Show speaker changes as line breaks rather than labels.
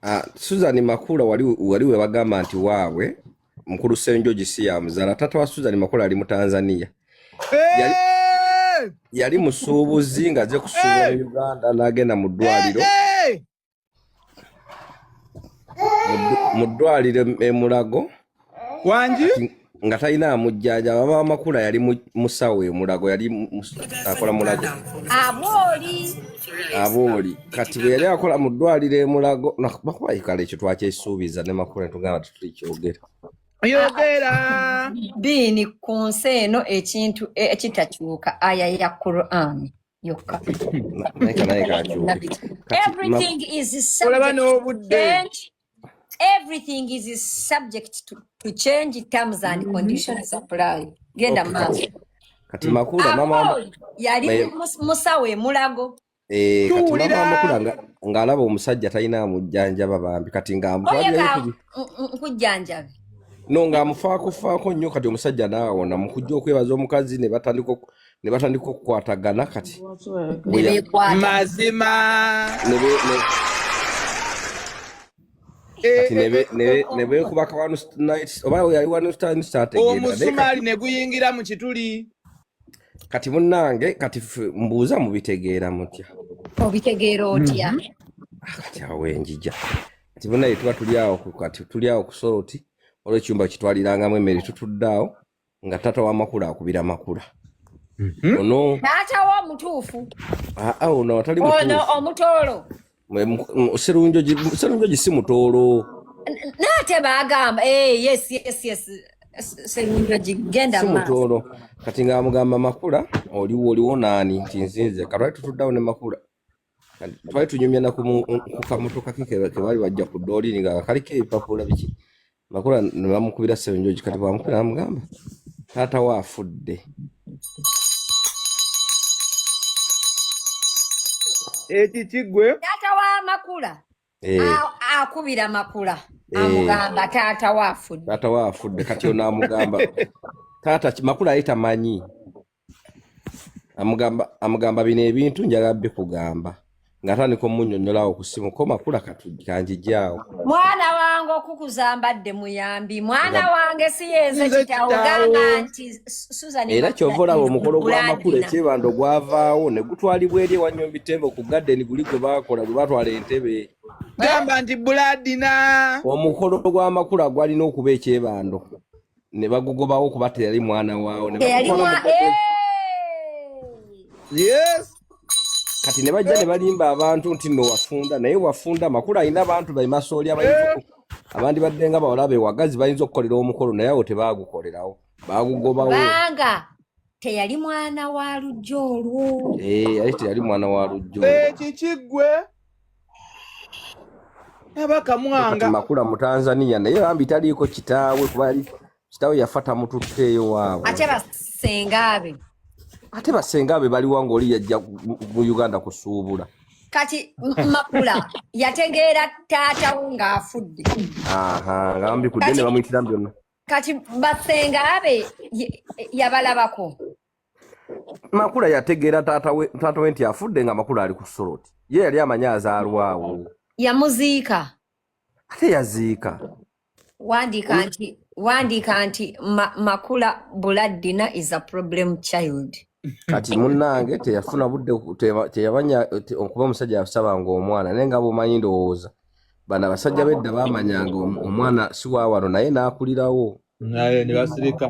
Ah, Susan Makula wali wali we bagamba nti waabwe mukulu Ssenjogi si yamuzaala. Taata wa Susan Makula ali mu Tanzania. Yali,
Hey!
yali musuubuzi ng'azze kusuubula mu
Hey!
Uganda n'agenda mu
Hey!
ddwaliro
Hey!
mu ddwaliro e Mulago
Wangi?
kati nga talina amujjanjaba. Mama Makula yali musawo e Mulago, yali akola Mulago
Abooli.
Abooli. Kati bwe yali akola mu ddwaliro e Mulago, bakuba kale ekyo twakyesuubiza ne Makula ne tugamba tetulikyogera.
Yogera.
Biini ku nsi eno ekintu ekitakyuka aya ya Quran yokka.
Naye kanaye kakyuke. Kati
Everything is
Olaba
subject to
n'obudde.
change. Everything is subject to change. Terms and conditions apply. Genda
Okay,
maaso.
kati Makula mama
Abooli yali musawo e Mulago.
Eh, kati mama
Tuwulira.
Makula ng'alaba omusajja talina amujjanjaba bambi, kati
Oye
ng'amutwalirayo
ka nkujjanjabe.
No, ng'amufaakofaako nnyo. Kati omusajja n'awona mu kujja okwebaza omukazi ne batandika okukwatagana. Kati
Ne
bwe ya-
beekwata.
Mazima.
ne be- ne- kati ne beekuba ka one night oba yali one night saategeera. Naye
Omusumaali ne guyingira mu kituli.
Kati munnange, kati mbuuza, mubitegeera mutya?
Obitegeera otya?
Ah, kati awo wenjija. Kati munnaye tuba tuli awo kati tuli awo ku Soroti, olwo ekyumba kitwalirangamu emmere, tutudde awo nga taata wa Makula akubira Makula ono.
Taata wo omutuufu?
Aa, ono atali
Ono
mutuufu.
omutoolo?
Serunjogi si mutoolo.
Naate baagamba, eh, yes, Serunjogi, genda
Si
maaso.
mutoolo. Kati ng'amugamba, "Makula, oliwo oliwo naani?" Nti, "Nzinze." Kati twali tutuddeawo ne Makula. Kati twali tunyumya na ku kamotoka ke baali bajja ku ddoolini nga kaliko ebipapula biki. Makula ne bamukubira Serunjogi. Kati bwamukubira bamugamba taata we afudde.
Ekiki gwe?
Taata wa Makula
Eh,
akubira Makula,
Eh.
amugamba taata we afudde.
Taata we afudde. Kati ono amugamba taata Makula yali tamanyi. Amugamba, "Bino ebintu njagala bikugamba," ng'atandika omunnyonnyolawo ku ssimu ko Makula kanjijaawo.
Mwana wange okukuza mbadde muyambi, mwana wange si yenze
Nze
kitaawo.
kitaawo.
Gamba nti Susan
Era
Makula
kyova olaba
is
omukolo gwa Makula
Buladina.
ekyebando gwavaawo ne gutwalibwa eri ewa Nyombi Tembo ku garden guli gwe baakola, gwe batwala entebe.
Gamba nti Buladina.
Omukolo gwa Makula gwalina okuba ekyebando ne bagugobawo kuba teyali mwana waawo ne
Teyali
bagutwala
mwa
mu garden.
Eh!
Yes.
Kati ne bajja ne balimba abantu nti nno wafunda, naye wafunda Makula alina abantu bemasooli abayinza abandi badde nga bawala be wagazi bayinza okukolera omukolo, naye awo tebaagukolerawo, baagugobawo.
Kubanga teyali mwana wa lujja olwo.
Eh, yali teyali mwana wa lujja olwo.
Ekiki gwe? Aba
Kati
kamwanga.
Makula mu Tanzania, naye bambi taliiko kitaawe kuba yali kitaawe yafa tamututteeyo waabwe.
Ate basengaabe?
Ate basenga be baliwa ng'oli yajja mu Uganda kusuubula?
Kati Makula yategeera taata we ng'afudde.
Aha, nga bambikudde ne bamuyitira mu byonna.
Kati basengaabe yabalabako?
Makula yategeera taata we nti afudde nga Makula ali ku Soroti. Ye yali amanyi azaalwawo.
Yamuziika?
Ate yaziika.
Wandiika nti Makula Buladdina is a problem child.
Kati munnange teyafuna budde, teyamanya okuba omusajja yasabanga omwana, naye nga bwomanyi ndowooza bano abasajja bedda bamanyanga omwana si wa wano, naye n'akulirawo.
Naye ne basirika.